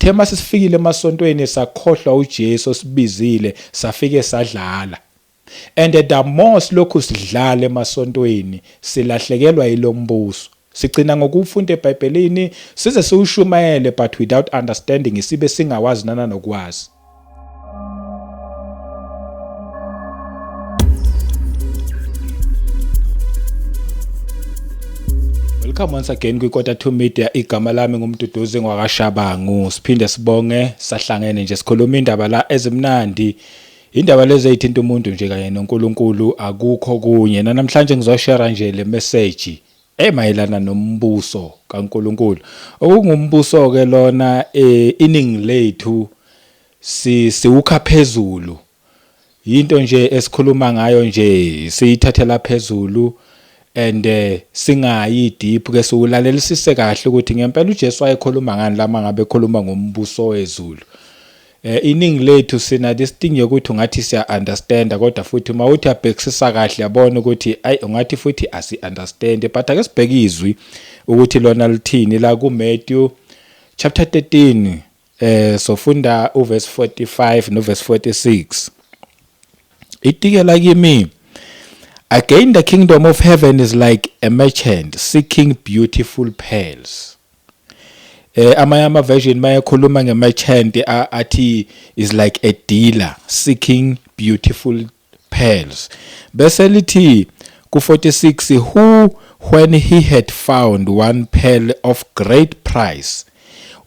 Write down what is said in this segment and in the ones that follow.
Sithe mase sifikile emasontweni sakhohlwa uJesu osibizile, safike sadlala. And the more silokhu sidlala emasontweni silahlekelwa yilombuso. Sigcina ngokuwufunda eBhayibhelini size siwushumayele but without understanding sibe singawazi nananokwazi. Welcome once again kwiKota 2 Media. Igama lami nguMduduzi ngwakaShabangu. Siphinde sibonge sahlangene nje sikhuluma indaba la ezimnandi. Indaba lezi ezithinta umuntu nje kanye noNkulunkulu akukho kunye. Namhlanje ngizoshare nje le message emayelana nombuso kaNkulunkulu. Okungumbuso ke lona iningi lethu siwukha phezulu. Yinto nje esikhuluma ngayo nje siyithathela phezulu and singayi deep ke siwulalelisise kahle ukuthi ngempela uJesu wayekhuluma ngani lama ngabe ekhuluma ngombuso wezulu. Iningi lethu sina this thing yokuthi ungathi siya understand kodwa futhi uma uthi abhekisisa kahle yabona ukuthi ay ungathi futhi asi understand, but ake sibheke izwi ukuthi lona lithini la ku Matthew chapter 13. Sofunda uverse 45 no verse 46. Itikela kimi. Again the kingdom of heaven is like a merchant seeking beautiful pearls. Amanye ama version mayekhuluma nge-merchant athi is like a dealer seeking beautiful pearls. Bese lithi ku 46, who when he had found one pearl of great price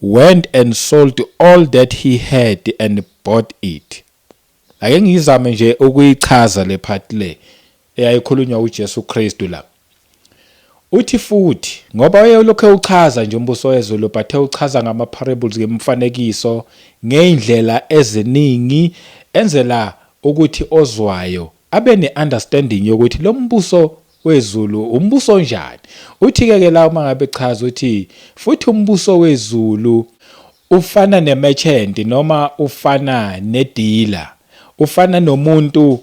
went and sold all that he had and bought it. Ake ngizame nje ukuyichaza le part le eyayikhulunywa uJesu Kristu la. Uthi futhi ngoba wayelokhu ewuchaza nje umbuso wezulu, but ewuchaza ngama parables, ngemfanekiso, ngeindlela eziningi, enzela ukuthi ozwayo abe ne understanding yokuthi lo mbuso wezulu umbuso onjani. Uthi ke ke la uma ngabe chaza uthi futhi umbuso wezulu ufana ne merchant noma ufana ne dealer, ufana nomuntu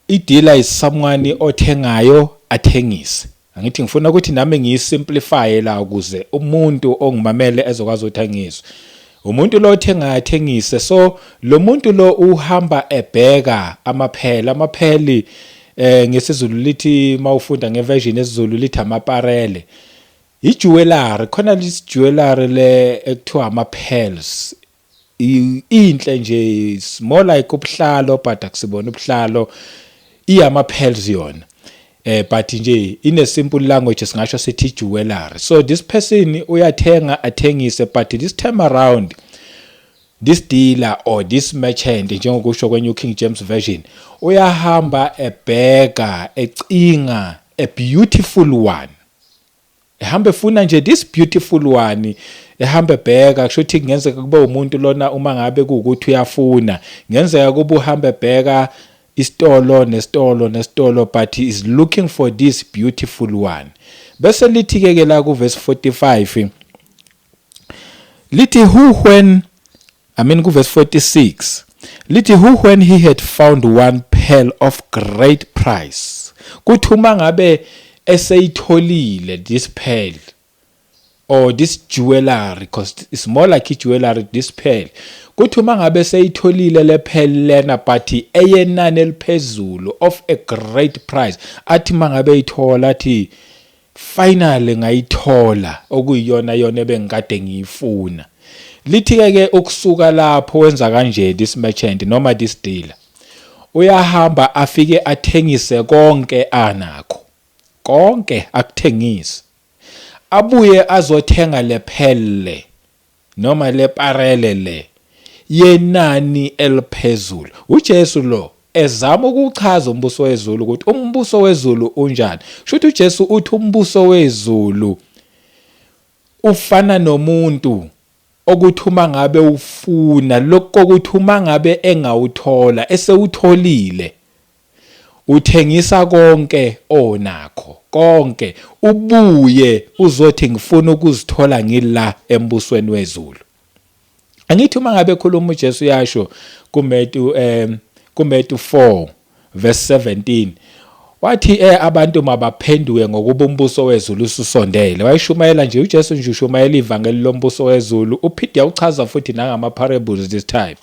i-dealer is someone othengayo athengise. Angithi ngifuna ukuthi nami ngiyisimplify la ukuze umuntu ongimamele ezokwazi ukuthi angizwe. Umuntu lo othengayo athengise, so lo muntu lo uhamba ebheka amaphela, amapheli ngesiZulu lithi mawufunda ngeversion esiZulu lithi amaparele. I-jewelry, khona lesi jewelry le ekuthiwa ama pearls. Inhle nje, it's more like ubuhlalo but akusibona ubuhlalo, iyama pearls yona. But nje in a simple language singasho sithi jewelry. So this person uyathenga athengise, but this time around this dealer or this merchant, njengokusho kwe New King James Version, uyahamba ebheka ecinga a beautiful one. Ehamba efuna nje this beautiful one, ehamba ebheka. Kusho ukuthi kungenzeka kube umuntu lona uma ngabe kuwukuthi uyafuna, kungenzeka kube uhamba ebheka isitolo nesitolo nesitolo, but he is looking for this beautiful one. Bese lithi ke ke la ku verse 45 lithi who when I mean ku verse 46 lithi who when he had found one pearl of great price, kuthi uma ngabe eseyitholile this pearl or this jewelry, because it's more like jewelry, this pearl, kuthi uma ngabe seyitholile le pearl lena but eyenani eliphezulu of a great price, athi mangabe ithola athi finally ngayithola okuyiyona yona ebengikade ngiyifuna. Lithi ke ke ukusuka lapho wenza kanje this merchant noma this dealer, uyahamba afike athengise konke anakho, konke akuthengise, abuye azothenga le pearl le noma le parele le yenani eliphezulu. uJesu lo ezama ukuchaza umbuso wezulu ukuthi umbuso wezulu unjani. Kusho ukuthi uJesu uthi umbuso wezulu ufana nomuntu okuthi uma ngabe ufuna lokho, ukuthi uma ngabe engawuthola, esewutholile, uthengisa konke onakho konke, ubuye uzothi ngifuna ukuzithola ngila embusweni wezulu. Angithi uma ngabe ekhuluma uJesu uyasho kuMatthew kuMatthew 4 verse 17, Wathi abantu mabaphenduke ngokuba umbuso wezulu ususondele. Wayeshumayela nje uJesu nje ushumayela ivangeli lombuso wezulu, uphinde uchaza futhi nangama parables this time.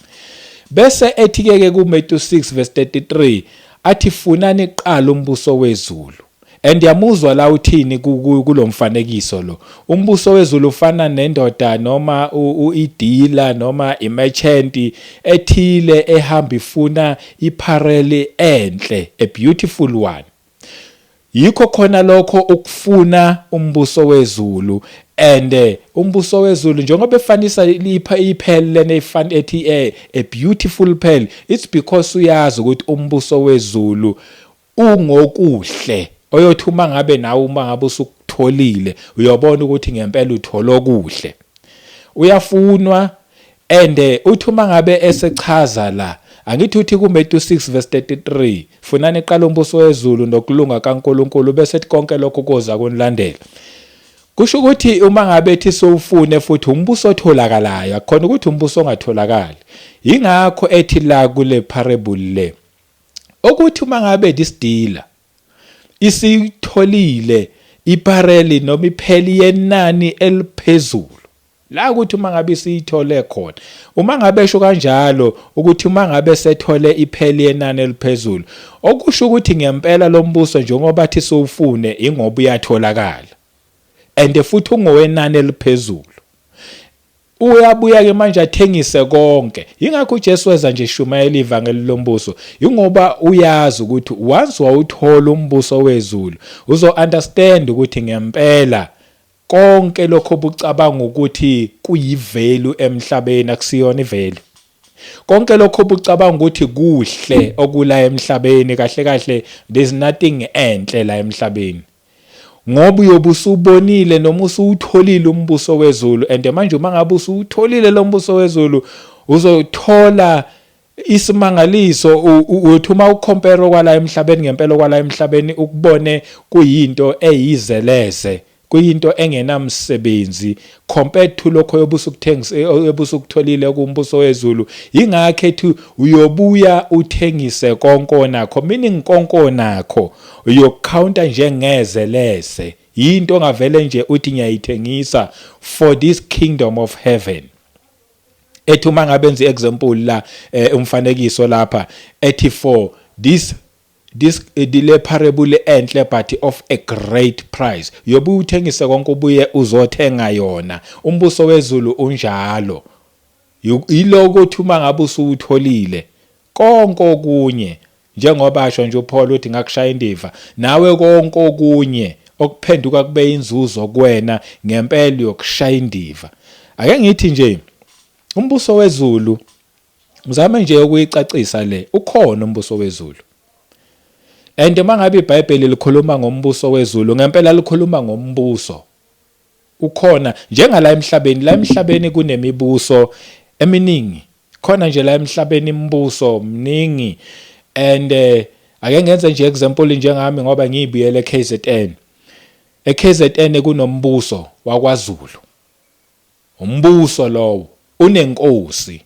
Bese ethi ke ke kuMatthew 6 verse 33 athi funani kuqala umbuso wezulu. And yamuzwa la uthini kulomfanekiso lo. Umbuso wezulu ufana nendoda noma uidila noma imerchant ethile ehamba ifuna iparel enhle, a beautiful one. Yikho khona lokho ukufuna umbuso wezulu and umbuso wezulu njengoba efanisa lipha ipearl lena efan ethi a beautiful pearl, it's because uyazi ukuthi umbuso wezulu ungokuhle oyothi uma ngabe nawe uma ngabe usukutholile uyobona ukuthi ngempela uthola okuhle. Uyafunwa and uthi uma ngabe esechaza la, angithi uthi kuMatthew 6 verse 33 funani iqala umbuso wezulu nokulunga kaNkuluNkulu bese ethi konke lokho koza kunilandela. Kusho ukuthi uma ngabe ethi sowufune futhi umbuso otholakalayo, akukhona ukuthi umbuso ongatholakali. Yingakho ethi la kule parable le ukuthi uma ngabe this dealer isitholile ipareli noma ipheli yenani eliphezulu la, ukuthi uma ngabe isiyithole khona, uma ngabe esho kanjalo ukuthi uma ngabe sethole ipheli yenani eliphezulu, okusho ukuthi ngempela lo mbuso njengoba athi sowufune ingoba uyatholakala and futhi ungowenani eliphezulu. Uyabuya ke manje athengise konke. Yingakho uJesu weza nje shumayela ivangeli lombuso, ingoba uyazi ukuthi once wawuthola umbuso wezulu uzo understand ukuthi ngempela konke lokho obucabanga ukuthi kuyivalue emhlabeni akusiyona ivalue. Konke lokho obucabanga ukuthi kuhle okula emhlabeni, kahle kahle there's nothing enhle la emhlabeni. Ngoba uyobe usubonile noma usuwutholile umbuso wezulu, and manje uma ngabe usuwutholile lo mbuso wezulu uzothola isimangaliso. Uthi uma ucompare kwala emhlabeni, ngempela kwala emhlabeni ukubone kuyinto eyizeleze, kuyinto engenamsebenzi compared to lokho yobusukuthengisa ebusukutholile kumbuso wezulu. Ingakho ethi uyobuya uthengise konke onakho, meaning konke onakho uyokucounta njengezeleze, yinto ongavele nje uthi ngiyayithengisa for this kingdom of heaven. Ethi uma ngabe enza example la, umfanekiso lapha, ethi for this le parable enhle but of a great price, yobe uthengise konke ubuye uzothenga yona. Umbuso wezulu unjalo, yiloko uthi uma ngabe usuwutholile konke okunye, njengoba asho nje uPaul uthi ngakushaya indiva nawe, konke okunye okuphenduka kube inzuzo kuwena ngempela yokushaya indiva. Ake ngithi nje umbuso wezulu, ngizame nje ukuyicacisa le, ukhona umbuso wezulu. And mangabe iBhayibheli likhuluma ngombuso wezulu, ngempela likhuluma ngombuso ukhona. Njengala emhlabeni, la emhlabeni kunemibuso eminingi khona nje la emhlabeni, imibuso mningi. And ake ngenze nje example njengami ngoba ngiyibuyele eKZN. EKZN kunombuso wakwaZulu, umbuso lowo unenkosi,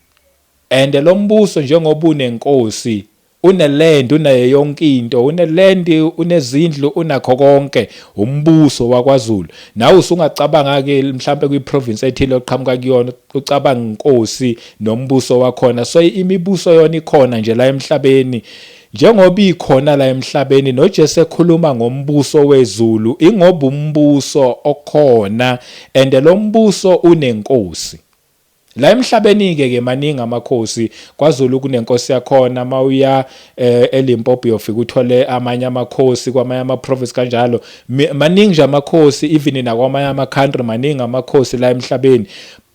and lo mbuso njengoba unenkosi uneland, unayo yonke into, uneland, unezindlu, unakho konke, umbuso wakwaZulu. Nawe usungacabanga ke mhlambe kwiprovince ethile oqhamuka kuyona, ucabanga inkosi nombuso wakhona. So imibuso yona ikhona nje la emhlabeni. Njengoba ikhona la emhlabeni, noJesu ekhuluma ngombuso wezulu ingoba umbuso okhona and lo mbuso unenkosi. La emhlabeni ke ke maningi amakhosi. KwaZulu kunenkosi yakhona, mawuya eLimpopo uyofika uthole amanye amakhosi, kwamanye ama province kanjalo, maningi nje amakhosi, even nakwamanye ama country maningi amakhosi la emhlabeni.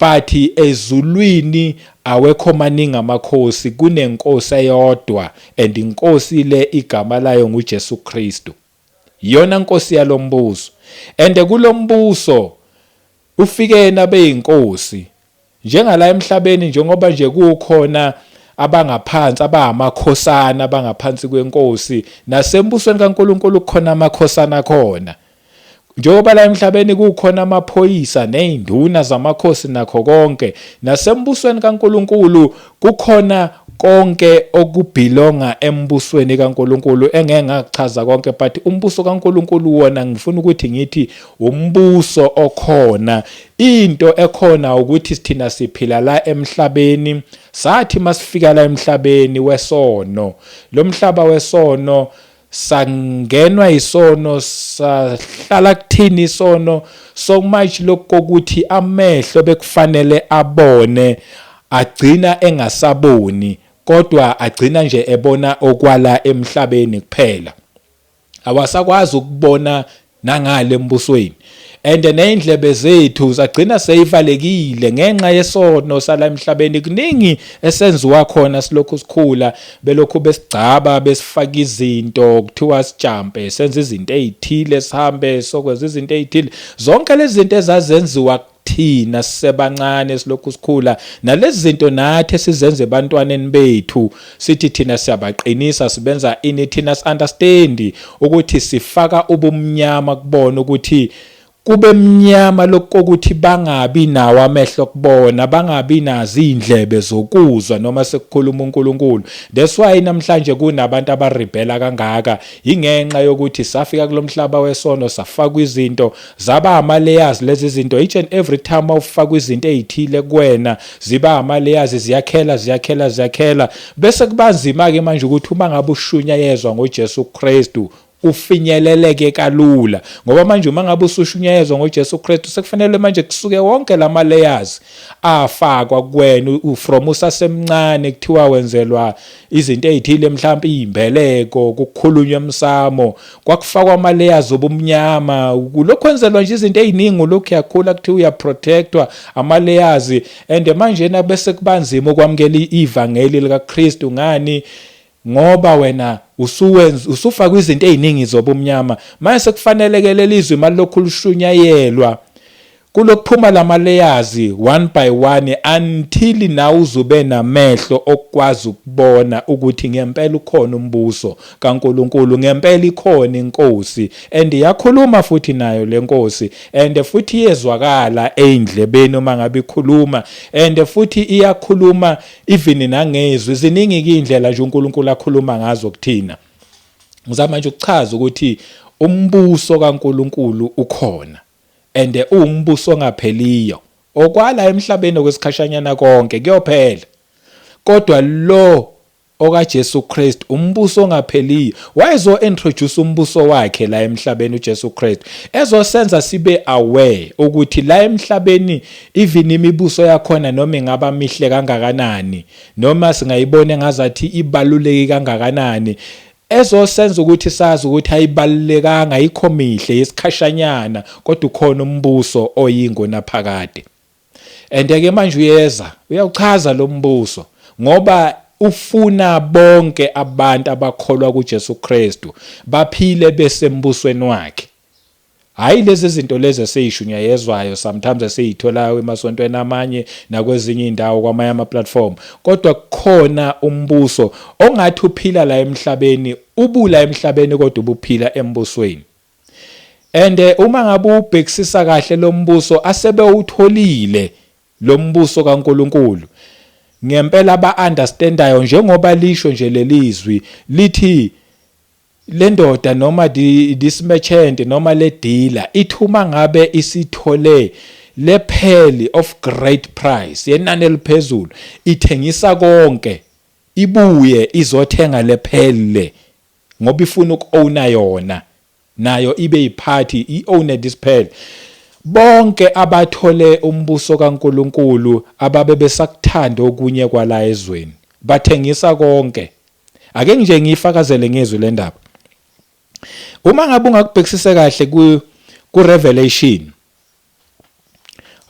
But ezulwini awekho maningi amakhosi, kunenkosi eyodwa, and inkosi le igama layo nguJesu Kristu, iyona nkosi yalombuso. And kulombuso ufike yena beyinkosi. Njengala emhlabeni, njengoba nje kukhona abangaphansi abangamakhosana abangaphansi kwenkosi, nasembusweni kaNkuluNkulu kukhona amakhosana khona. Njengoba la emhlabeni kukhona amaphoyisa nezinduna zamakhosi nakho konke, nasembusweni kaNkuluNkulu kukhona Konke okubhilonga embusweni kaNkuluNkulu engeke ngakuchaza konke, but umbuso kaNkuluNkulu wona ngifuna ukuthi ngithi umbuso okhona. Into ekhona ukuthi thina siphila la emhlabeni, sathi masifika la emhlabeni wesono, lo mhlaba wesono sangenwa isono, sahlala kuthini isono so much lokuthi amehlo bekufanele abone agcina engasaboni, kodwa agcina nje ebona okwala emhlabeni kuphela, awasakwazi ukubona nangale embusweni. And nezindlebe zethu zagcina seyivalekile ngenxa yesono sala emhlabeni. Kuningi esenziwa khona silokhu sikhula, belokhu besigcaba, besifaka izinto, kuthiwa sijampe, senze izinto ezithile, sihambe sokwenza izinto ezithile. Zonke lezi zinto ezazenziwa thina sisebancane silokhu sikhula, nalezi zinto nathi esizenze ebantwaneni bethu, sithi thina siyabaqinisa, sibenza ini, thina si-understand ukuthi sifaka ubumnyama kubona, ukuthi kube mnyama lokuthi bangabi nawo amehlo kubona, bangabi nazo izindlebe zokuzwa noma sekukhuluma uNkulunkulu. That's why namhlanje kunabantu abarebela kangaka, ingenxa yokuthi safika kulomhlaba wesono, safakwa izinto, zaba ama layers lezi zinto. Each and every time awufakwa izinto ezithile kuwena, ziba ama layers, ziyakhela, ziyakhela, ziyakhela, bese kubanzima ke manje ukuthi uma ngabe ushunyayezwa ngoJesu Kristu ufinyeleleke kalula, ngoba manje uma ngabe usushunyayezwa ngoJesu Kristu, sekufanele manje kusuke wonke lama layers afakwa kuwena from usasemncane, kuthiwa wenzelwa izinto ezithile, mhlawumbe izimbeleko, kukhulunywa emsamo, kwakufakwa ama layers obumnyama, lokhu kwenzelwa nje izinto eziningi, lokhu yakhula, kuthiwa uyaprotectwa, ama layers. And manje na bese kubanzima ukwamukela ivangeli likaKristu. Ngani? Ngoba wena usuwenza, usufakwa izinto eziningi zobumnyama. Manje sekufaneleke lelizwi malokhu lishunyayelwa, kulokuphuma lama layers one by one until nawe uzube namehlo okwazi ukubona ukuthi ngempela ukhona umbuso kaNkuluNkulu, ngempela ikhona inkosi and yakhuluma futhi nayo lenkosi, and futhi iyezwakala eindlebeni uma ngabe ikhuluma, and futhi iyakhuluma even nangezwi. Ziningi indlela nje uNkulunkulu akhuluma ngazo kuthina. Ngizama nje ukuchaza ukuthi umbuso kaNkuluNkulu ukhona and uwumbuso ongapheliyo. Okwala emhlabeni okwesikhashanyana, konke kuyophela, kodwa lo okaJesu Kristu umbuso ongapheliyo. Wayezo introduce umbuso wakhe la emhlabeni uJesu Kristu, ezosenza sibe aware ukuthi la emhlabeni, even imibuso yakhona noma ingaba mihle kangakanani, noma singayibona ngazathi ibaluleke kangakanani, ezosenza ukuthi sazi ukuthi ayibalulekanga, ayikho mihle, yesikhashanyana, kodwa ukhona umbuso oyingonaphakade. And ke manje uyeza uyawuchaza lo mbuso, ngoba ufuna bonke abantu abakholwa kuJesu Kristu baphile besembusweni wakhe, hayi lezi zinto lezi eseyishunyayezwayo sometimes, esiyitholayo emasontweni amanye nakwezinye indawo kwamanye ama platform. Kodwa kukhona umbuso ongathi uphila la emhlabeni, ubula emhlabeni, kodwa ubuphila embusweni. And uma ngabe ubhekisisa kahle lo mbuso asebewutholile, lo mbuso kaNkuluNkulu ngempela ba understandayo, njengoba lisho nje lelizwi lithi le ndoda noma this merchant noma le dealer ithuma ngabe isithole le pearl of great price, yenani eliphezulu, ithengisa konke, ibuye izothenga le pearl le, ngoba ifuna ukuowna yona, nayo ibe yiphathi, i-own this pearl. Bonke abathole umbuso kaNkuluNkulu ababe besakuthanda okunye kwala ezweni bathengisa konke. Ake nje ngiyifakazele ngezwi le ndaba. Uma ngabe ungakubhekisisa kahle ku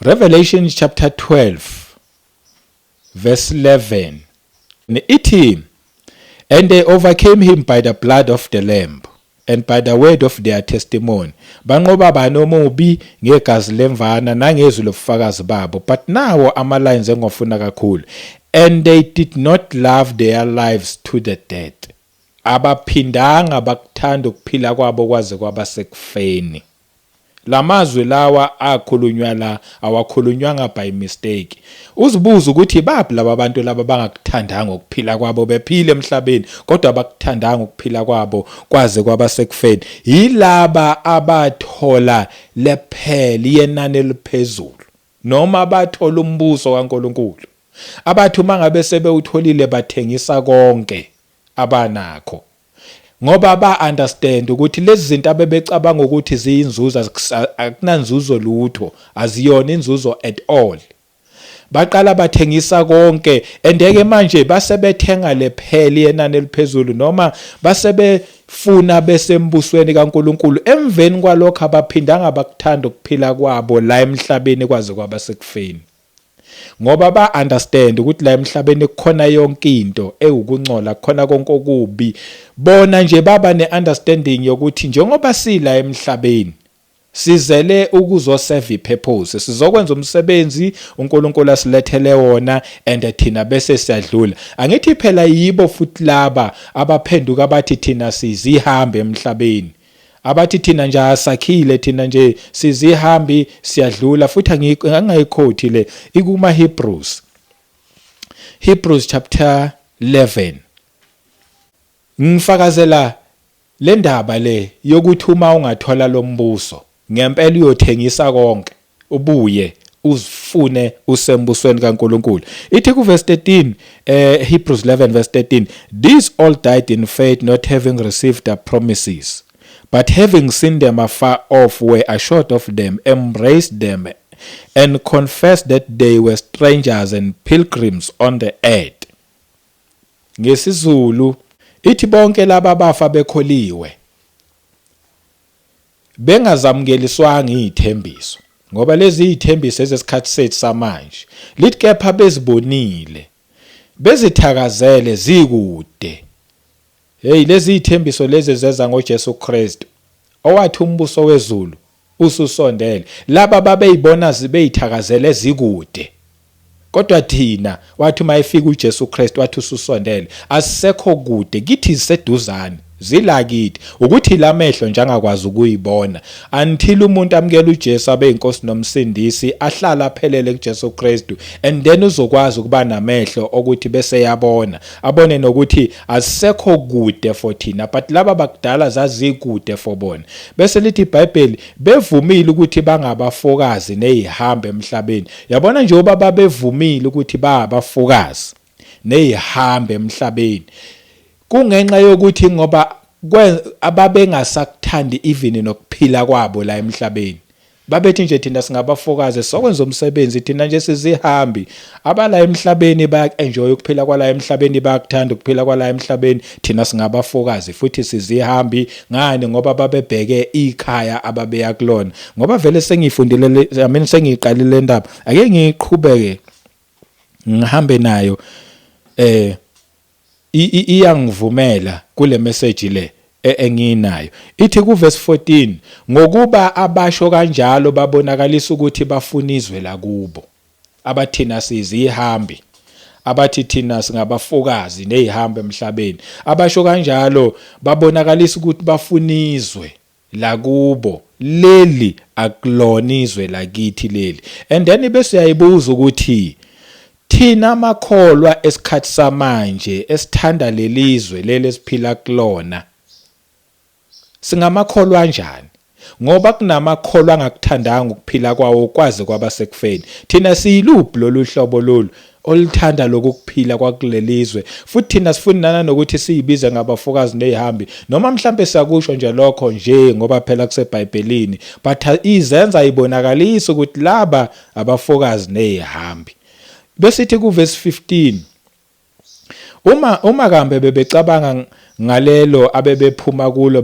Revelation chapter 12 verse 11, ithi, "And they overcame him by the blood of the lamb and by the word of their testimony." Banqoba bani omubi? Ngegazi lemvana nangezwi lobufakazi babo. But nawo ama lines engofuna kakhulu, "And they did not love their lives to the death." Abaphindanga bakuthanda ukuphila kwabo kwaze kwaba sekufeni. Lamazwi lawa akhulunywa la awakhulunywanga by mistake. Uzibuze ukuthi baphi laba bantu laba bangakuthandanga ukuphila kwabo bephila emhlabeni kodwa bakuthandanga ukuphila kwabo kwaze kwaba sekufeni. Yilaba abathola lepheli yenani eliphezulu noma bathola umbuso kaNkulunkulu. Abathi uma ngabe sebewutholile bathengisa konke abanakho. Ngoba ba understand ukuthi lezi zinto abebecabanga ukuthi ziyinzuzo akunanzuzo lutho, aziyona inzuzo at all. Baqala bathengisa konke endeke manje basebethenga lepheli yenani eliphezulu noma basebefuna besembusweni kaNkuluNkulu. Emveni kwalokho abaphindanga bakuthanda ukuphila kwabo la emhlabeni kwaze kwaba sekufeni. Ngoba ba understand ukuthi la emhlabeni kukhona yonke into ewukungcola, kukhona konke okubi. Bona nje baba ne understanding yokuthi njengoba sila emhlabeni sizele ukuzoserve ipurpose, sizokwenza umsebenzi uNkulunkulu asilethele wona and thina bese siyadlula. Angithi phela yibo futhi laba abaphenduka bathi thina sizihambe emhlabeni. Abathi thina nje asakhile thina nje sizihambi siyadlula futhi angingayikhothi le ikuma Hebrews. Hebrews chapter 11. Ngifakazela le ndaba le yokuthi uma ungathola lombuso ngempela uyothengisa konke ubuye uzifune usembusweni kaNkuluNkulu. Ithi ku verse 13, Hebrews 11 verse 13, these all died in faith not having received the promises, but having seen them afar off were assured of them, embraced them and confessed that they were strangers and pilgrims on the earth. NgesiZulu ithi bonke laba bafa bekholiwe bengazamukeliswanga izithembiso, ngoba lezi izithembiso ezesikhathi sethu samanje, lithi kepha bezibonile bezithakazele zikude. Hey, lezi izithembiso lezi zeza ngoJesu Kristu owathi umbuso wezulu ususondele. Laba babeyibona zibeyithakazele zikude, kodwa thina wathi uma efika uJesu Kristu wathi ususondele, asisekho kude kithi, ziseduzane, zila kithi. Ukuthi lamehlo nje angakwazi ukuyibona until umuntu amukela uJesu abe inkosi nomsindisi, ahlala aphelele kuJesu Kristu, and then uzokwazi ukuba namehlo okuthi bese yabona, abone nokuthi asisekho kude for thina, but laba bakudala zazikude for bona. Bese lithi iBhayibheli bevumile ukuthi bangabafokazi nezihambi emhlabeni. Yabona nje ubaba babevumile ukuthi bayabafokazi nezihambi emhlabeni, kungenxa yokuthi ngoba ababengasakuthandi even nokuphila kwabo la emhlabeni. Babethi nje thina singabafokazi sokwenza umsebenzi, thina nje sizihambi. Abala emhlabeni bayak-enjoy ukuphila kwala emhlabeni, bayakuthanda ukuphila kwala emhlabeni, thina singabafokazi futhi sizihambi. Ngani? Ngoba babebheke ikhaya ababeya kulona. Ngoba vele sengiyifundile, I mean sengiyiqalile le ndaba, ake ngiyiqhubeke ngihambe nayo. Iyangivumela kule message le enginayo. Ithi ku verse 14, ngokuba abasho kanjalo babonakalisa ukuthi bafuna izwe lakubo. Abathina sizihambi, abathi thina singabafokazi nezihambi emhlabeni, abasho kanjalo babonakalisa ukuthi bafuna izwe lakubo. Leli akulona izwe lakithi leli. And then bese uyayibuza ukuthi thina amakholwa esikhathi samanje esithanda lelizwe leli esiphila kulona singamakholwa kanjani? Ngoba kunamakholwa angakuthandanga ukuphila kwawo kwaze kwaba sekufeni. Thina siyiluphi lolu hlobo lolu oluthanda lokhu kuphila kwakulelizwe? Futhi thina sifuni nana nokuthi siyibize ngabafokazi nezihambi, noma mhlambe siyakusho nje lokho nje ngoba phela kuseBhayibhelini, but izenza ibonakalisa ukuthi laba abafokazi nezihambi. Besithi ku verse 15, uma kambe bebecabanga ngalelo abebephuma kulo,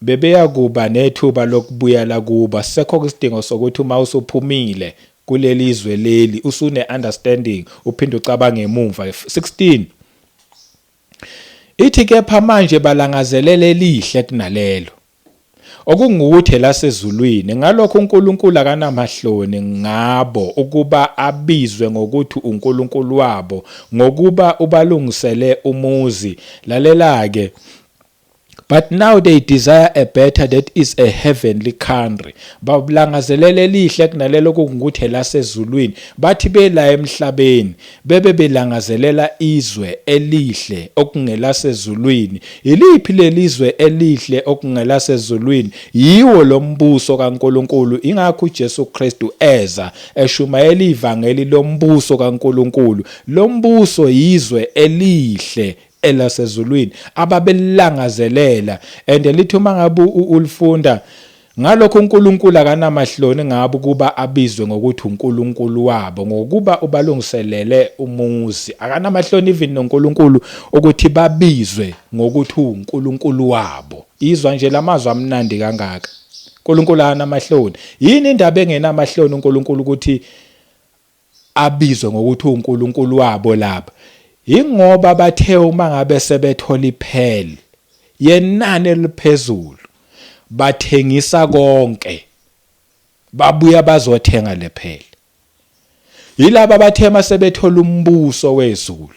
bebeya kuba nethuba lokubuyela kubo. Asisekho isidingo sokuthi uma usuphumile kuleli zwe leli usune understanding uphinde ucabange emumva. 16 ithi kepha manje balangazelele elihle kunalelo, okungukuthi elasezulwini. Ngalokho uNkulunkulu akanamahloni ngabo ukuba abizwe ngokuthi uNkulunkulu wabo, ngokuba ubalungisele umuzi. Lalela-ke, But now they desire a better, that is a heavenly country. Balangazelela elihle kunalelo kungukuthi elasezulwini. Bathi bela emhlabeni bebe belangazelela izwe elihle okungelasezulwini. Iliphi lelizwe elihle okungelasezulwini? Yiwo lo mbuso kaNkulunkulu. Ingakho uJesu Kristu eza eshumayela ivangeli lombuso kaNkulunkulu. Lo mbuso yizwe elihle elasezulwini ababelilangazelela, and lithi uma ngabe ulifunda ngalokho, uNkulunkulu akanamahloni ngabo kuba abizwe ngokuthi uNkulunkulu wabo, ngokuba ubalungiselele umuzi. Akanamahloni even noNkulunkulu ukuthi babizwe ngokuthi uNkulunkulu wabo. Izwa nje lamazwi amnandi kangaka. uNkulunkulu akanamahloni. Yini indaba engenamahloni uNkulunkulu ukuthi abizwe ngokuthi uNkulunkulu wabo lapha? Ingoba bathe uma ngabe sebethola ipearl yenani eliphezulu, bathengisa konke, babuya bazothenga le pearl. Yilaba bathe masebethola umbuso wezulu,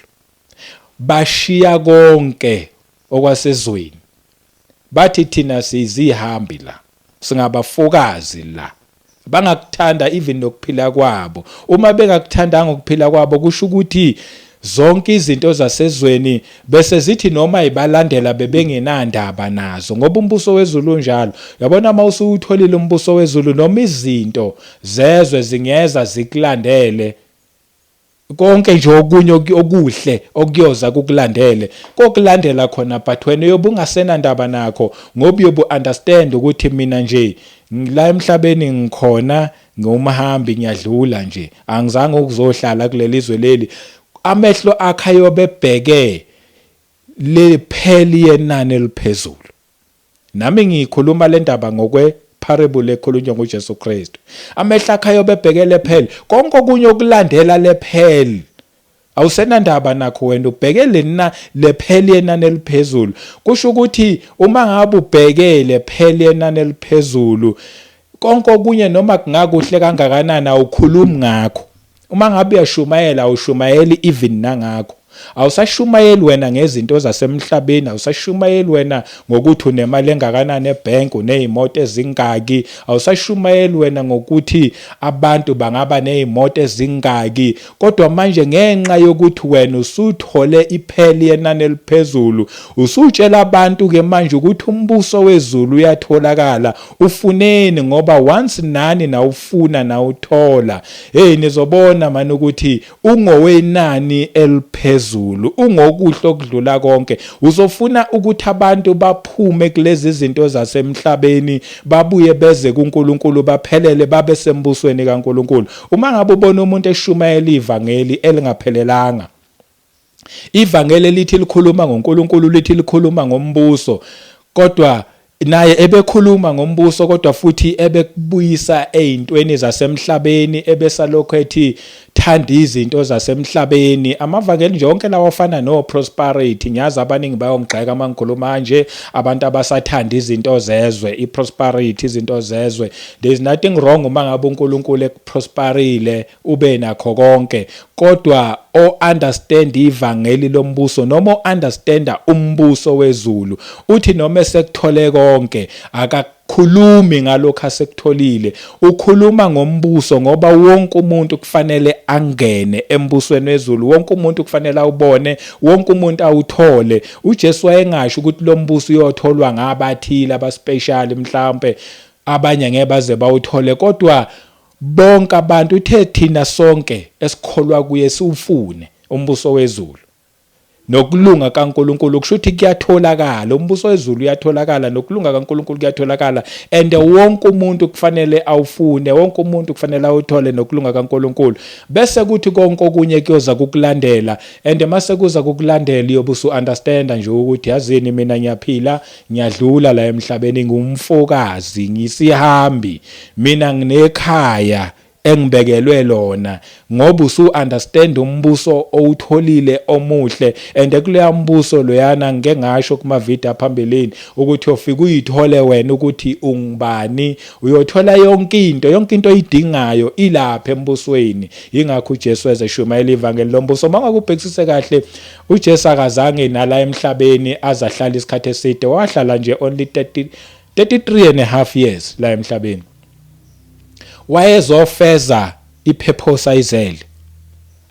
bashiya konke okwasezweni, bathi thina siyizihambi la, singabafokazi la. Bangakuthanda even nokuphila kwabo. Uma bengakuthandanga ukuphila kwabo, kusho ukuthi zonke izinto zasezweni bese zithi noma ibalandela bebengenandaba nazo, ngoba umbuso wezulu unjalo. Yabona, uma usuwutholile umbuso wezulu, noma izinto zezwe zingeza zikulandele, konke nje okunye okuhle okuyoza kukulandele kokulandela khona, but wena uyobe ungasenandaba nakho, ngoba uyobe understand ukuthi mina nje la emhlabeni ngikhona ngumhambi, ngiyadlula nje, angizange ukuzohlala kuleli zwe leli. Amehlo akhe ayobe ebheke le pearl yenani eliphezulu. Nami ngiyikhuluma le ndaba ngokwe parable ekhulunywa nguJesu Kristu. Amehlo akhe ayobe ebheke le pearl. Konke okunye okulandela le pearl awusenandaba nakho, wena ubheke lena le pearl yenani eliphezulu. Kusho ukuthi uma ngabe ubheke le pearl yenani eliphezulu, konke okunye noma kungakuhle kangakanani awukhulumi ngakho. Uma ngabe uyashumayela, awushumayeli even nangakho. Awusashumayeli wena ngezinto zasemhlabeni, awusashumayeli wena ngokuthi unemali engakanani ebank, unezimoto ezingaki, awusashumayeli wena ngokuthi abantu bangaba nezimoto ezingaki, kodwa manje ngenxa yokuthi wena usuthole ipearl yenani eliphezulu, usutshela abantu ke manje ukuthi umbuso wezulu uyatholakala, ufuneni, ngoba once nani nawufuna nawuthola, hey, nizobona manje ukuthi ungowenani eliphezulu, ungokuhle okudlula konke. Uzofuna ukuthi abantu baphume kulezi zinto zasemhlabeni, babuye beze kuNkulunkulu, baphelele, babe sembusweni kaNkulunkulu. Uma ngabe ubona umuntu eshumayela ivangeli elingaphelelanga, ivangeli elithi likhuluma ngoNkulunkulu, lithi likhuluma ngombuso, kodwa naye ebekhuluma ngombuso kodwa futhi ebekubuyisa ezintweni zasemhlabeni, ebesalokho ethi thanda izinto zasemhlabeni, amavangeli nje onke lawa afana no prosperity. Ngiyazi abaningi bayongigxeka uma ngikhuluma kanje, abantu abasathanda izinto zezwe, i-prosperity, izinto zezwe. There is nothing wrong uma ngabe uNkulunkulu ekuprosperile, ube nakho konke, kodwa o understand ivangeli lombuso noma o understanda umbuso wezulu, uthi noma esekuthole konke akakhulumi ngalokho asekutholile, ukhuluma ngombuso, ngoba wonke umuntu kufanele angene embusweni wezulu, wonke umuntu kufanele awubone, wonke umuntu awuthole. UJesu wayengasho ukuthi lo mbuso uyotholwa ngabathile abaspecial, mhlawumbe abanye ngeke baze bawuthole, kodwa bonke abantu. Uthe thina sonke esikholwa kuye siwufune umbuso wezulu nokulunga kaNkulunkulu. Kusho ukuthi kuyatholakala, umbuso wezulu uyatholakala, nokulunga kaNkulunkulu kuyatholakala, and wonke umuntu kufanele awufune, wonke umuntu kufanele awuthole nokulunga kaNkulunkulu, bese kuthi konke okunye kuyoza kukulandela. And mase kuza kukulandela, uyobe usu understand nje ukuthi yazini, mina ngiyaphila, ngiyadlula la emhlabeni, ngumfokazi, ngisihambi, mina nginekhaya. Engibekelwe lona ngoba usu understand umbuso owutholile omuhle and kuleya mbuso loyana ngike ngasho kuma video aphambilini ukuthi ufika uyithole wena ukuthi ungubani. Uyothola yonke into, yonke into oyidingayo ilapha embusweni. Ingakho uJesu ezeshumayela ivangeli lombuso. Mangakubhekisise kahle, uJesu akazange nala emhlabeni azahlala isikhathi eside, wahlala nje only 30 33 and a half years la emhlabeni. Wayezofeza ipurpose ayizele,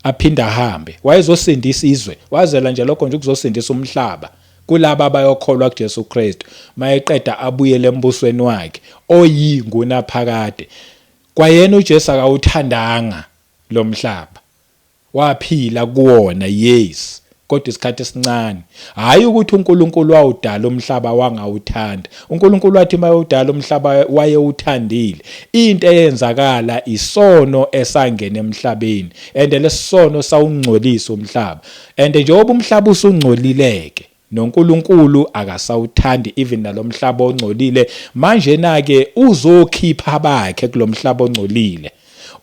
aphinde ahambe. Wayezosindisa izwe, wazela nje lokho nje, ukuzosindisa umhlaba kulaba abayokholwa kuJesu Kristu. Mayeqeda abuyele embusweni wakhe oyingunaphakade. Kwayena uJesu akawuthandanga lo mhlaba, waphila kuwona, yes, kodwa isikhathi esincane. Hayi ukuthi uNkulunkulu wawudala umhlaba wangawuthanda. UNkulunkulu wathi mayewudala umhlaba wayewuthandile. Into eyenzakala isono esangena emhlabeni, and lesono sawungcolisa umhlaba, and njengoba umhlaba usungcolileke, noNkulunkulu akasawuthandi even nalomhlaba ongcolile. Manje na ke uzokhipha abakhe kulomhlaba ongcolile,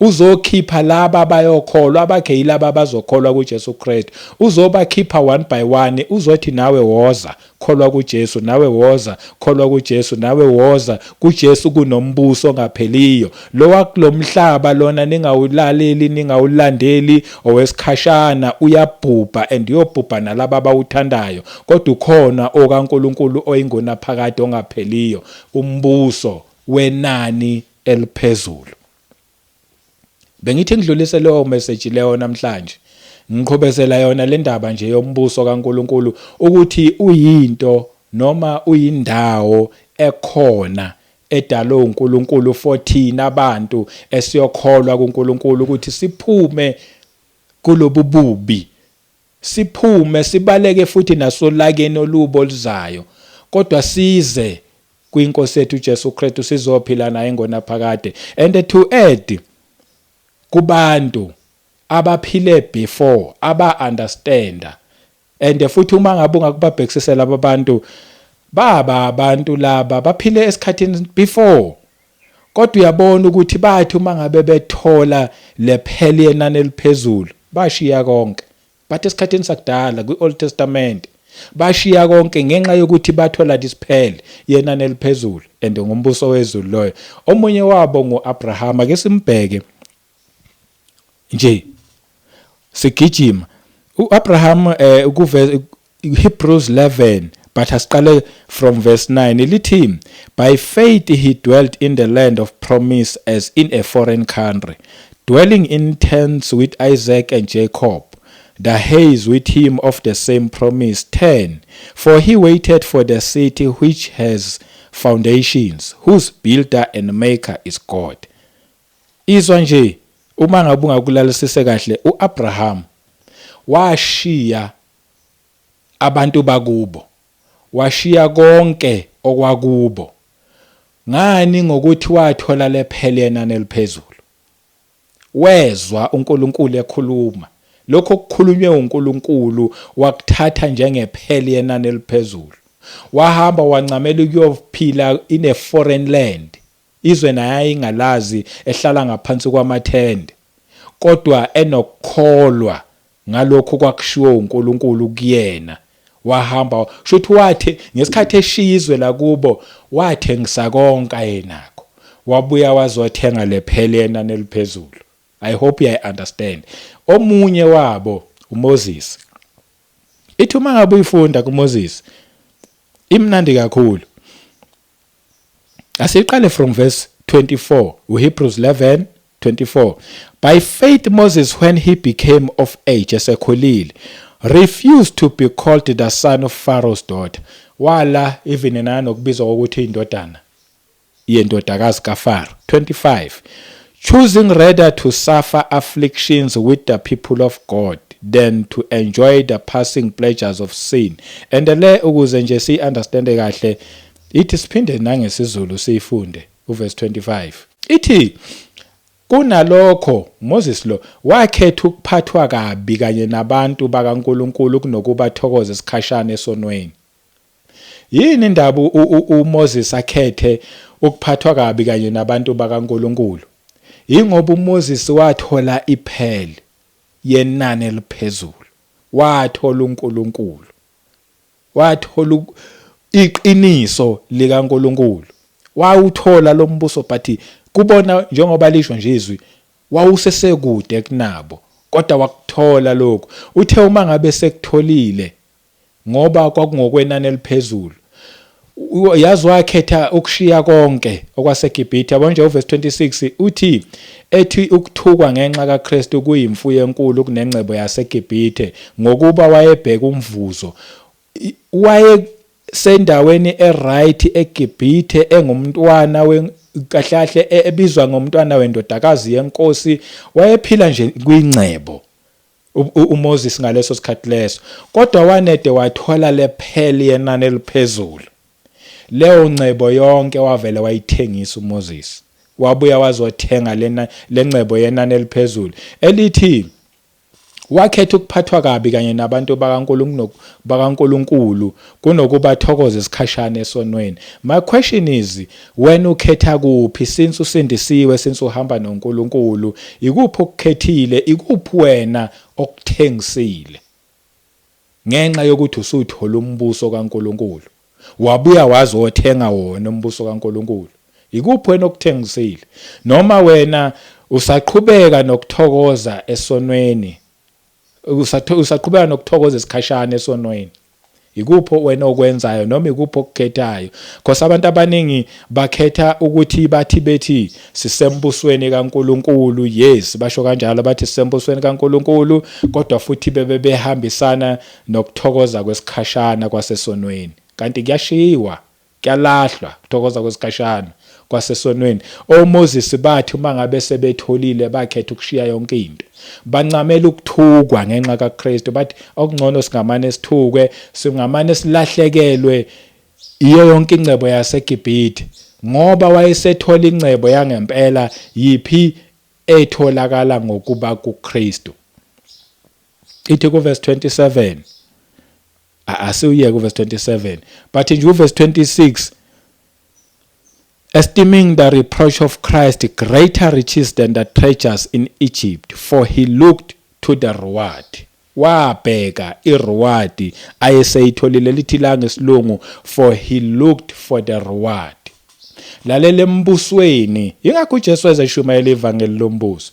uzokhipha laba abayokholwa. Abakhe yilaba abazokholwa kuJesu Kristu. Uzobakhipha one by one. Uzothi, "Nawe woza, kholwa kuJesu. Nawe woza, kholwa kuJesu. Nawe woza kuJesu, kunombuso ongapheliyo. Lo wakulomhlaba lona ningawulaleli, ningawulandeli, owesikhashana, uyabhubha and uyobhubha nalaba abawuthandayo. Kodwa ukhona okaNkuluNkulu oyingunaphakade ongapheliyo, umbuso wenani eliphezulu." Bengithi ngidlulise leyo message leyo namhlanje, ngiqhubezela yona le ndaba nje yombuso kaNkuluNkulu, ukuthi uyinto noma uyindawo ekhona edalwe uNkulunkulu for thina abantu esiyokholwa kuNkulunkulu, ukuthi siphume kulobu bubi, siphume sibaleke futhi nasolakeni olubo oluzayo, kodwa size kwinkosi yethu uJesu Kristu, sizophila naye ngonaphakade. And to add, kubantu abaphile before, aba understanda, and futhi uma ngabe ungakubabhekisisa laba bantu, baba abantu laba baphile esikhathini before, kodwa uyabona ukuthi bathi uma ngabe bethola le pearl yenani eliphezulu bashiya konke. Bathi esikhathini sakudala kwi-Old Testament bashiya konke ngenxa yokuthi bathola this pearl yenani eliphezulu, and ngumbuso wezulu loyo. Omunye wabo ngu-Abraham. Ake simbheke nje sigijima uAbraham, ukuve Hebrews 11, but asiqale from verse 9. Lithi, "By faith he dwelt in the land of promise as in a foreign country, dwelling in tents with Isaac and Jacob, the heirs with him of the same promise. 10 For he waited for the city which has foundations, whose builder and maker is God." Izwa nje, uma ngabe ungakulalisise kahle, uAbraham washiya abantu bakubo, washiya konke okwakubo. Ngani? Ngokuthi wathola le pearl yenani eliphezulu. Wezwa uNkulunkulu ekhuluma, lokho okukhulunywe uNkulunkulu wakuthatha njengepearl yenani eliphezulu. Wahamba wancamela ukuyophila in a foreign land, izwe naye ayingalazi, ehlala ngaphansi kwamathende, kodwa enokukholwa ngalokho kwakushiwo uNkulunkulu kuyena. Wahamba, shuthi wathi ngesikhathi eshiya izwe lakubo wathengisa konke ayenakho, wabuya wazothenga le pearl yenani eliphezulu. I hope you understand. Omunye wabo uMoses. Ithi uma ngabe uyifunda kuMoses, imnandi kakhulu. Asiqale from verse 24, uHebrews 11 24. "By faith Moses, when he became of age," esekhulile, "refused to be called the son of Pharaoh's daughter." Wala even nanokubizwa kokuthi indodana yendodakazi kaFaro. 25 "Choosing rather to suffer afflictions with the people of God than to enjoy the passing pleasures of sin." And le ukuze nje si understand kahle, ithi siphinde nangesiZulu siyifunde uverse 25. Ithi, kunalokho Moses lo wakhetha ukuphathwa kabi kanye nabantu bakaNkuluNkulu kunokuba thokoze isikhashana esonweni. Yini indaba uMoses akhethe ukuphathwa kabi kanye nabantu bakaNkuluNkulu? Ingoba uMoses wathola ipearl yenani eliphezulu, wathola uNkulunkulu, wathola iqiniso likaNkulunkulu, wawuthola lo mbuso. But kubona, njengoba lisho nje izwi, wawusesekude kunabo, kodwa wakuthola lokhu. Uthe uma ngabe sekutholile, ngoba kwakungokwenani eliphezulu, yazi, wakhetha ukushiya konke okwaseGibhithe. Yabo nje, uverse 26 uthi, ethi ukuthukwa ngenxa kaKristu kuyimfuyo enkulu kunengcebo yaseGibhithe, ngokuba wayebheka umvuzo. Waye sendaweni eright eGibhithe, engumntwana kahle kahle, ebizwa ngomntwana wendodakazi yenkosi. Wayephila nje kwingcebo uMoses ngaleso sikhathi leso, kodwa wanede wathola le pearl yenani eliphezulu. Leyo ngcebo yonke wavele wayithengisa uMoses, wabuya wazothenga lena lengcebo yenani eliphezulu, elithi wakhetha ukuphathwa kabi kanye nabantu bakaNkuluNkulu kunokuba thokoze isikhashana esonweni. My question is, wena ukhetha kuphi since usindisiwe, since uhamba noNkulunkulu? Ikuphi okukhethile? Ikuphi wena okuthengisile ngenxa yokuthi usuthola umbuso kaNkulunkulu, wabuya wazothenga wona umbuso kaNkulunkulu? Ikuphi wena okuthengisile? Noma wena usaqhubeka nokuthokoza esonweni, usaqhubeka nokuthokoza esikhashana esonweni? Ikuphi wena okwenzayo, noma ikuphi okukhethayo? Because abantu abaningi bakhetha ukuthi bathi bethi sisembusweni kaNkuluNkulu. Yes, basho kanjalo, bathi sisembusweni kaNkuluNkulu, kodwa futhi bebe behambisana nokuthokoza kwesikhashana kwasesonweni. Kanti kuyashiwa, kuyalahlwa kuthokoza kwesikhashana kwasesonweni. OMoses bathi uma ngabe sebetholile, bakhetha ukushiya yonke into, bancamela ukuthukwa ngenxa kaKristu. Bathi okungcono singamane sithukwe, singamane silahlekelwe iyo yonke ingcebo yaseGibhithe, ngoba wayesethola ingcebo yangempela. Yiphi? Etholakala ngokuba kuKristu. Ithi kuverse 27, asiwuyeke uverse 27, but nje uverse 26, "Esteeming the reproach of Christ greater riches than the treasures in Egypt, for he looked to the reward." Wabheka ireward ayeseyitholile. Lithi la ngesilungu, "For he looked for the reward." Lalela, embusweni, ingakho uJesu ezeshumayela ivangeli lombuso.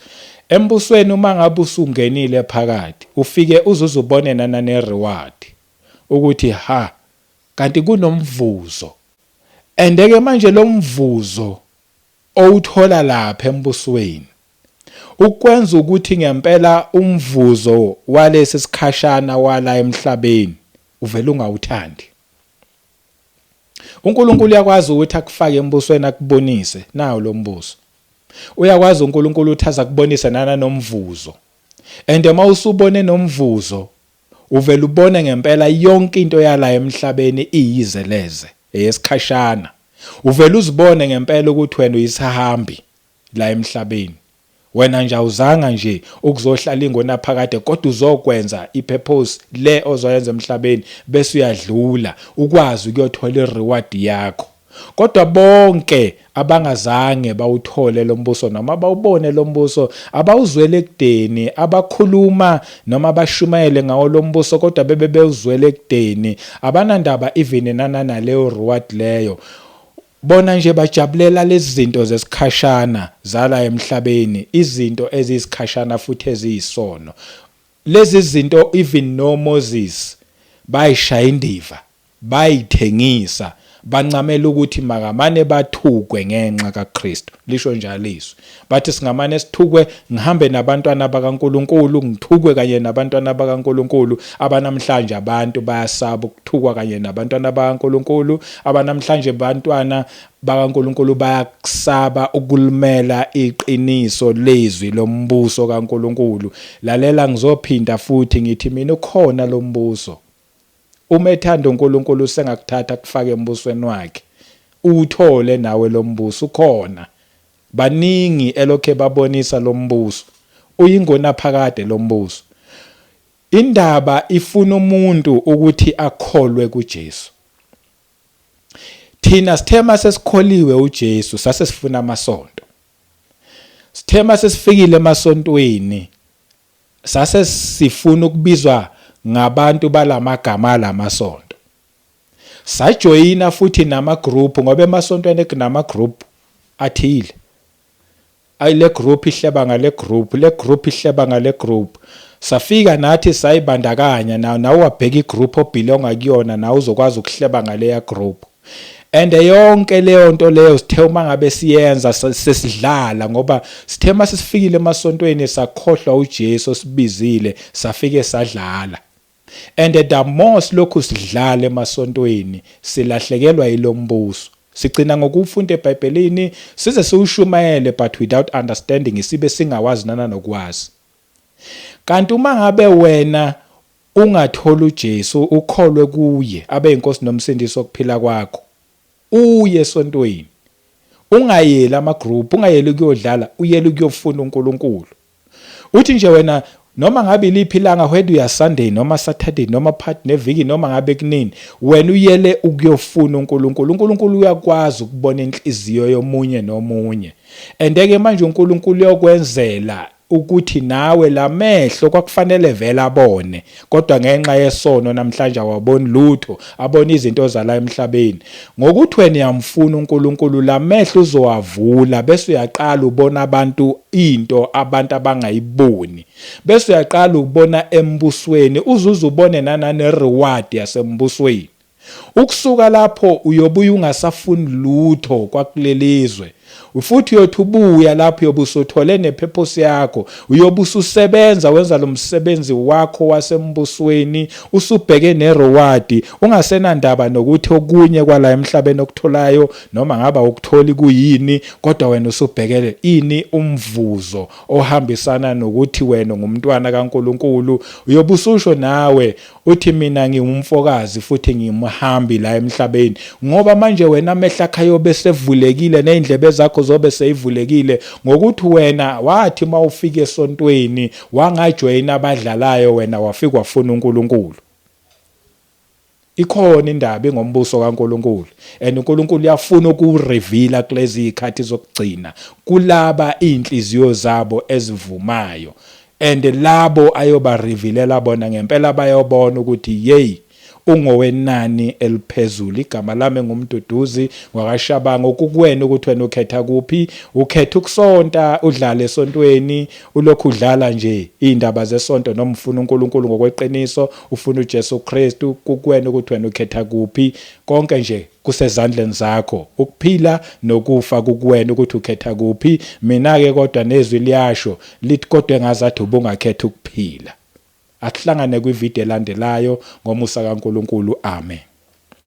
Embusweni, uma ngabe usungenile phakathi, ufike uzuzubone nana ne-reward, ukuthi ha, kanti kunomvuzo. And-ke manje lo mvuzo owuthola lapha embusweni ukwenza ukuthi ngempela umvuzo walesi sikhashana wala emhlabeni uvela ungawuthandi. uNkulunkulu uyakwazi ukuthi akufake embusweni, akubonise nawo lo mbuso. Uyakwazi uNkulunkulu ukuthi aze akubonise nana nomvuzo, and uma usubone nomvuzo, uvela ubone ngempela yonke into yala emhlabeni iyizeleze, eyesikhashana. Uvela uzibone ngempela ukuthi wena uyisihambi la emhlabeni. Wena nje awuzanga nje ukuzohlala ingonaphakade, kodwa uzokwenza ipurpose le ozoyenza emhlabeni, bese uyadlula, ukwazi ukuyothola ireward yakho. Kodwa bonke abangazange bawuthole lo mbuso noma bawubone lo mbuso, abawuzwele ekudeni, abakhuluma noma abashumayele ngawo lo mbuso kodwa bebe bewuzwele ekudeni, abanandaba even nanaleyo reward leyo. Bona nje bajabulela lezi zinto zesikhashana zala emhlabeni, izinto eziyisikhashana futhi eziyisono. Lezi zinto even no Moses bayishaya indiva, bayithengisa, bancamela ukuthi makamane bathukwe ngenxa kaKristu. Lisho njalo izwi, bathi singamane sithukwe, ngihambe nabantwana bakaNkuluNkulu, ngithukwe kanye nabantwana bakaNkuluNkulu. Abanamhlanje abantu bayasaba ukuthukwa kanye nabantwana bakaNkuluNkulu. Abanamhlanje bantwana bakaNkuluNkulu bayakusaba ukulimela iqiniso lezwi lombuso kaNkuluNkulu. Lalela, ngizophinda futhi ngithi mina, ukhona lo mbuso. Uma ethanda uNkulunkulu, usengakuthatha kufake embusweni wakhe, uwuthole nawe lo mbuso. Ukhona, baningi elokhe babonisa lo mbuso, uyingonaphakade lo mbuso. Indaba ifuna umuntu ukuthi akholwe kuJesu. Thina sithe mase sikholiwe uJesu, sase sifuna amasonto. Sithe masesifikile emasontweni sase sifuna ukubizwa ngabantu balamagama alamasonto. Sajoyina futhi nama group ngoba emasontweni kunama group athile. Ayi le group ihleba ngale group, le group ihleba ngale group. Safika nathi sayibandakanya nawe nawe wabheka igroup obelonga kuyona nawe uzokwazi ukuhleba ngaleya group. And yonke leyo nto leyo sithe uma ngabe siyenza sesidlala ngoba sithe uma sesifikile emasontweni sakhohlwa uJesu osibizile safike sadlala. And the more silokhu sidlala emasontweni silahlekelwa yilombuso. Sigcina ngokuwufunda eBhayibhelini size siwushumayele but without understanding sibe singawazi nanokwazi. Kanti uma ngabe wena ungathola uJesu ukholwe kuye abe inkosi nomsindisi wokuphila kwakho uye esontweni ungayeli ama group ungayeli ukuyodlala uyele ukuyofuna uNkulunkulu uthi nje wena noma ngabe iliphi ilanga whether uya Sunday noma Saturday noma part neviki noma ngabe kunini wena uyele ukuyofuna uNkulunkulu. uNkulunkulu uyakwazi ukubona inhliziyo yomunye nomunye and ke manje uNkulunkulu uyokwenzela ukuthi nawe lamehlo kwakufanele vele abone kodwa ngenxa yesono namhlanje awaboni lutho abona izinto zala emhlabeni. Ngokuthi wena uyamfuna uNkulunkulu lamehlo uzowavula bese uyaqala ubona abantu into abantu abangayiboni bese uyaqala ukubona embusweni uzuze ubone nanane reward yasembusweni. Ukusuka lapho uyobuya ungasafuni lutho kwakulelizwe futhi uyothi ubuya lapho uyobe usuthole nepurpose yakho uyobe ususebenza wenza lo msebenzi wakho wasembusweni usubheke nereward ungasenandaba nokuthi okunye kwala emhlabeni okutholayo noma ngaba ukutholi kuyini kodwa wena usubhekele ini umvuzo ohambisana nokuthi wena ngumntwana kaNkuluNkulu. Uyobe ususho nawe uthi mina ngiwumfokazi futhi ngimhambi la emhlabeni ngoba manje wena amehlo akho ayobe sevulekile nezindlebe zakho zobe seyivulekile ngokuthi wena wathi mawufika esontweni wangajoyina abadlalayo wena wafika wafuna uNkulunkulu. Ikhona indaba ingombuso kaNkulunkulu and uNkulunkulu uyafuna ukureveala kulezi zikhathi zokugcina kulaba inhliziyo zabo ezivumayo and labo ayoba revealela bona ngempela bayobona ukuthi yey ungowenani eliphezulu. Igama lami nguMduduzi ngwakaShabangu. Kukuwena ukuthi wena ukhetha kuphi, ukhetha ukusonta udlale esontweni ulokhu udlala nje indaba zesonto noma ufuna uNkulunkulu ngokweqiniso ufuna uJesu Kristu. Kukuwena ukuthi wena ukhetha kuphi, konke nje kusezandleni zakho, ukuphila nokufa kukuwena ukuthi ukhetha kuphi. Mina ke kodwa nezwi liyasho lithi kodwa engazathi ubungakhetha ukuphila. Asihlangane kwivideo elandelayo ngomusa kaNkulunkulu. Amen.